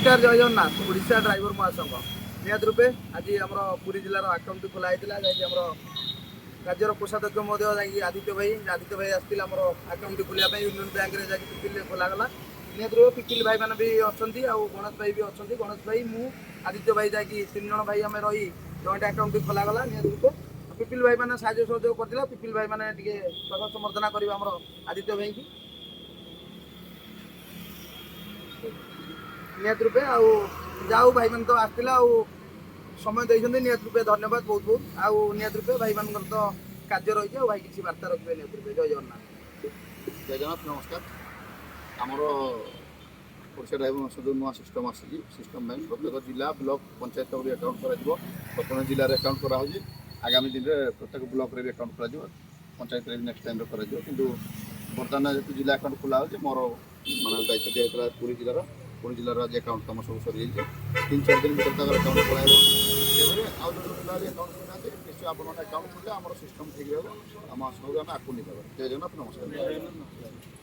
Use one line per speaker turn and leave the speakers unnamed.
ନମସ୍କାର, ଜୟ ଜଗନ୍ନାଥ। ଓଡ଼ିଶା ଡ୍ରାଇଭର ମହାସଂଘ ନିହାତି ରୂପେ ଆଜି ଆମର ପୁରୀ ଜିଲ୍ଲାର ଆକାଉଣ୍ଟ ଖୋଲା ହେଇଥିଲା। ଯାଇକି ଆମର ରାଜ୍ୟର କୋଷାଧ୍ୟକ୍ଷ ମହୋଦୟ ଯାଇକି ଆଦିତ୍ୟ ଭାଇ ଆସିଥିଲେ ଆମର ଆକାଉଣ୍ଟ ଖୋଲିବା ପାଇଁ। ୟୁନିୟନ ବ୍ୟାଙ୍କରେ ଯାଇକି ପିପିଲିରେ ଖୋଲାଗଲା। ନିହାତି ରୂପେ ପିପିଲି ଭାଇମାନେ ବି ଅଛନ୍ତି ଆଉ ଗଣେଶ ଭାଇ ବି ଅଛନ୍ତି। ଗଣେଶ ଭାଇ, ମୁଁ, ଆଦିତ୍ୟ ଭାଇ ଯାଇକି ତିନି ଜଣ ଭାଇ ଆମେ ରହି ଜଏଣ୍ଟ ଆକାଉଣ୍ଟ ଖୋଲାଗଲା। ନିହାତି ରୂପେ ପିପିଲି ଭାଇମାନେ ସାହାଯ୍ୟ ସହଯୋଗ କରିଥିଲେ। ପିପିଲି ଭାଇମାନେ ଟିକେ ସ୍ୱାଗତ ସମ୍ବର୍ଦ୍ଧନା କରିବେ ଆମର ଆଦିତ୍ୟ ଭାଇକି ନିହାତି ରୂପେ। ଆଉ ଯାଉ ଭାଇମାନେ ତ ଆସିଥିଲେ ଆଉ ସମୟ ଦେଇଛନ୍ତି, ନିହାତି ରୂପେ ଧନ୍ୟବାଦ ବହୁତ ବହୁତ। ଆଉ ନିହାତି ରୂପେ ଭାଇମାନଙ୍କର ତ କାର୍ଯ୍ୟ ରହିଛି, ଆଉ ଭାଇ କିଛି ବାର୍ତ୍ତା ରଖିବେ ନିହାତି ରୂପେ। ଜୟ ଜଗନ୍ନାଥ।
ଜୟ ଜଗନ୍ନାଥ, ନମସ୍କାର। ଆମର ଓଡ଼ିଶା ଡ୍ରାଇଭର ମହାସଂଘ ଯେଉଁ ନୂଆ ସିଷ୍ଟମ୍ ଆସିଛି, ସିଷ୍ଟମ୍ ପାଇଁ ପ୍ରତ୍ୟେକ ଜିଲ୍ଲା, ବ୍ଲକ, ପଞ୍ଚାୟତ ବି ଆକାଉଣ୍ଟ କରାଯିବ। ବର୍ତ୍ତମାନ ଜିଲ୍ଲାରେ ଆକାଉଣ୍ଟ କରାହେଉଛି। ଆଗାମୀ ଦିନରେ ପ୍ରତ୍ୟେକ ବ୍ଲକରେ ବି ଆକାଉଣ୍ଟ କରାଯିବ, ପଞ୍ଚାୟତରେ ବି ନେକ୍ସଟ ଟାଇମ୍ରେ କରାଯିବ। କିନ୍ତୁ ବର୍ତ୍ତମାନ ଯେହେତୁ ଜିଲ୍ଲା ଆକାଉଣ୍ଟ ଖୋଲା ହେଉଛି, ମୋର ମାନେ ଦାୟିତ୍ୱ ଦିଆଯାଇଥିଲା ପୁରୀ ଜିଲ୍ଲାର। ପୁରୀ ଜିଲ୍ଲାର ଆଜି ଆକାଉଣ୍ଟ କାମ ସବୁ ସରିଯାଇଛି। 3-4 ଦିନ ଭିତରେ ତାଙ୍କର ଆକାଉଣ୍ଟ ଖୋଲାହେବ। ସେଭଳି ଆଉ ଯେଉଁ ପିଲା ବି ଆକାଉଣ୍ଟ ଖୋଲିନାହାନ୍ତି, ନିଶ୍ଚୟ ଆପଣମାନେ ଆକାଉଣ୍ଟ ଖୋଲିଲେ ଆମର ସିଷ୍ଟମ୍ ଠିକ୍ ରହିବ, ଆମ ମହାସଂଘକୁ ଆମେ ଆଗକୁ ନେଇପାରିବା। ଜୟ ଜଗନ୍ନାଥ, ନମସ୍କାର।